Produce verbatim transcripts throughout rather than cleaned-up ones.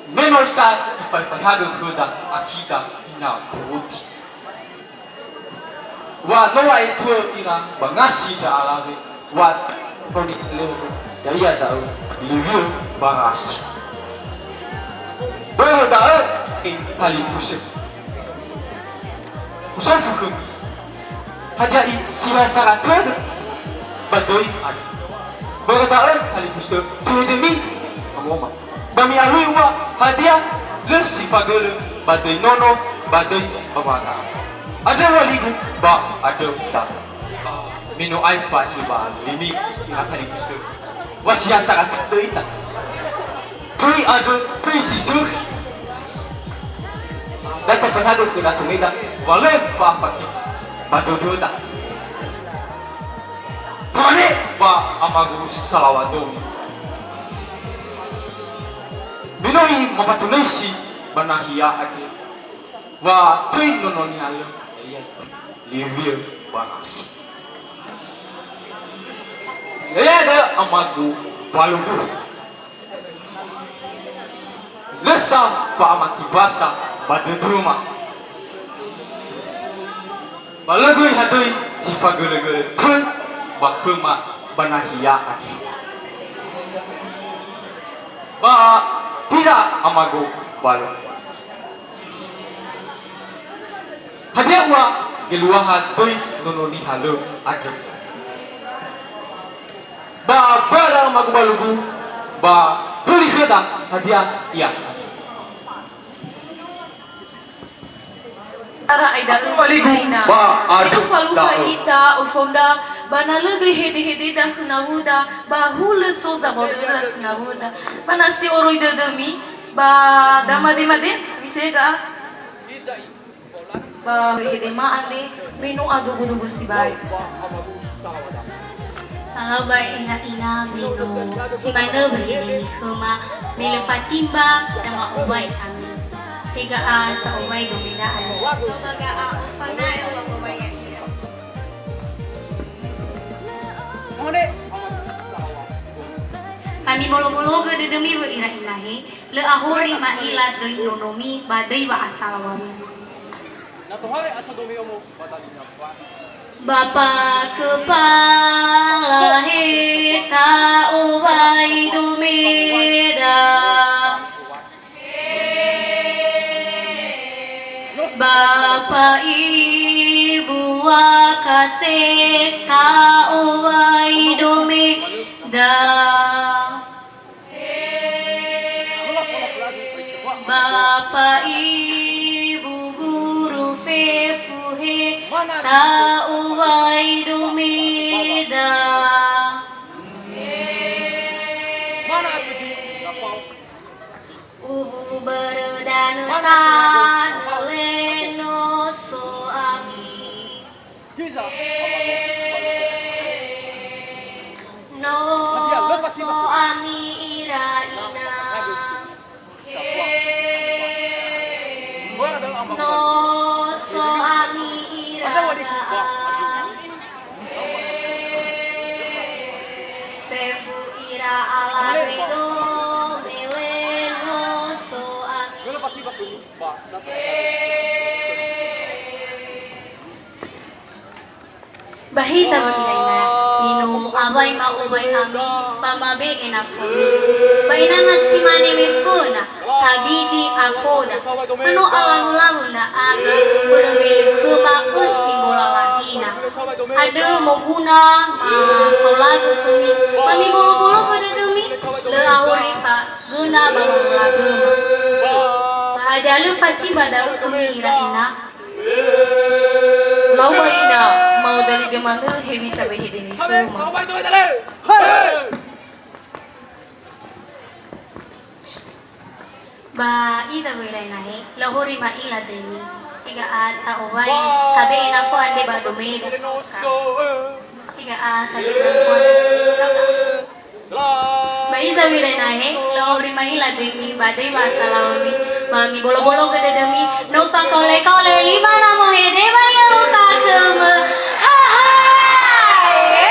Me no sa ifaefaiha khöda akhida ina Mboroti. Wa no wa'etö ira ba ngasi ndra alawe, wa no ni'elewe, ya'ia da'ö Liwio Barasi. Börö da'ö, talifusö. Usofu khömi, hadia i si lö sara tödö ba döi andrö. Börö da'ö talifusö fehedemi, Amoma. Ba mi'alui ua, hadia lö si fagölö ba döi nono, ba döi ba wa'ata'asa. Andrö waligu, ba andrö da'ö. Me no aefa iŵa'alimi ira talifusö, wa si lö sara tödö ita. Töi andrö, töi si sökhi. Da tafanagö khö datomeda, wa lö fa'afati ba dödöda. Tamane ba amagu salaŵa döi. Me no imafatunaisi ba nahia andrö, wa töi nono nihalö, ya'ia Liwio Barasi. Ya'ia da'ö amagu balugu. Lö sa fa'amati basa ba dödöma. Ba lö göi hadöi si fagölö-gölö töi ba khöma ba nahia andrö. Ba hiza amagu balugu. Hadia ua geluaha döi nono nihalö andrö? Ba börö da'ö amagu balugu, ba böli khöda hadia ia. Ara aida lö ba andrö faluha da'ö. Ita, ofonda, ba na lö göi hede-hededa khö nawöda, ba hulö so zamodöra khö nawöda. Ba na si oroi dödömi, ba da made-made, misega. Ba hede-hedema andre, me no adugu-dugu sibai. Halau ba ina-ina me no si manö ba hede nikhöma, me lö fatimba da ma'owai ami. Hega'a ta'owai domeda ami. Ba ga'a ofana ba owai ya'ira. Ba mibolo-bologö dödömi wö ira inahe, lö ahori ma'ila döi nonomi ba döi wa'asalaŵami. Ba pakö pala he ta'owai domeda. Ba pa'ibu wa kasek ta'owai domeda. Ba pa'ibu guru fefu he ta'owai domeda. Uwu börö danö tanö lö no so ami. No so ami ira ina. No so ami ira da'a. Fefu ira alawe do me lö no so ami. Ba hiza wö ira ina, me no mu'awai ma'owai ami, ba mabe'e nafomi. Ba inanga si mane me föna, tabidi afoda. Me no alalu-lalu ndra'aga, börö me lö khöma ösi mbola lahina. Andrö moguna ma'aolagö khömi, ba mibolo-bologö dödömi, lö auri fagöna ba lagöma. Ba hadia lö fatimba da'ö khömi ira ina? Lau ba ina, ma'odaligö manö hewisa wehede nikhöma. Ba iza wö ira inahe, lö ahori ma'ila döimi. Hega'a ta'owai, tabe'e nafo andre ba domeda. Hega'a tabe'e nafo andre. Ba iza wö ira inahe, lö ahori ma'ila döimi ba döi wa'asalaŵami, ba mibolo-bologö dödömi, no fakaole-kaole lima na mohede ba ya'o kakömö. Ha, ha! Ye!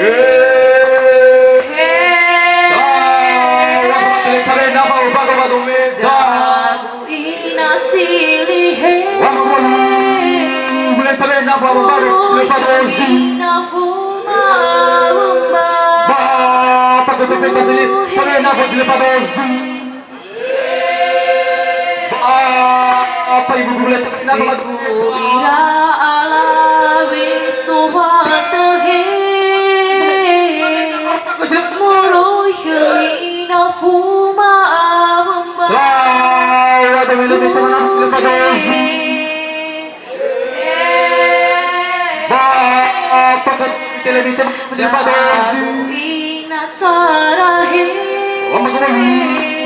Eh. Sa, wa sa tele tare nafa ba ba do me da. Ina sili he. Wa mo lu. Gule tare nafa ba ba le fa do zi. Ina hu ma umba. Ba, ta ko te peta sili. Tare nafa le fa do zi. Ba, apa ibu gule tare nafa ba do. Ibu ira ala wi suwan. Ba, apa kata televisi, televisi. Lama kembali.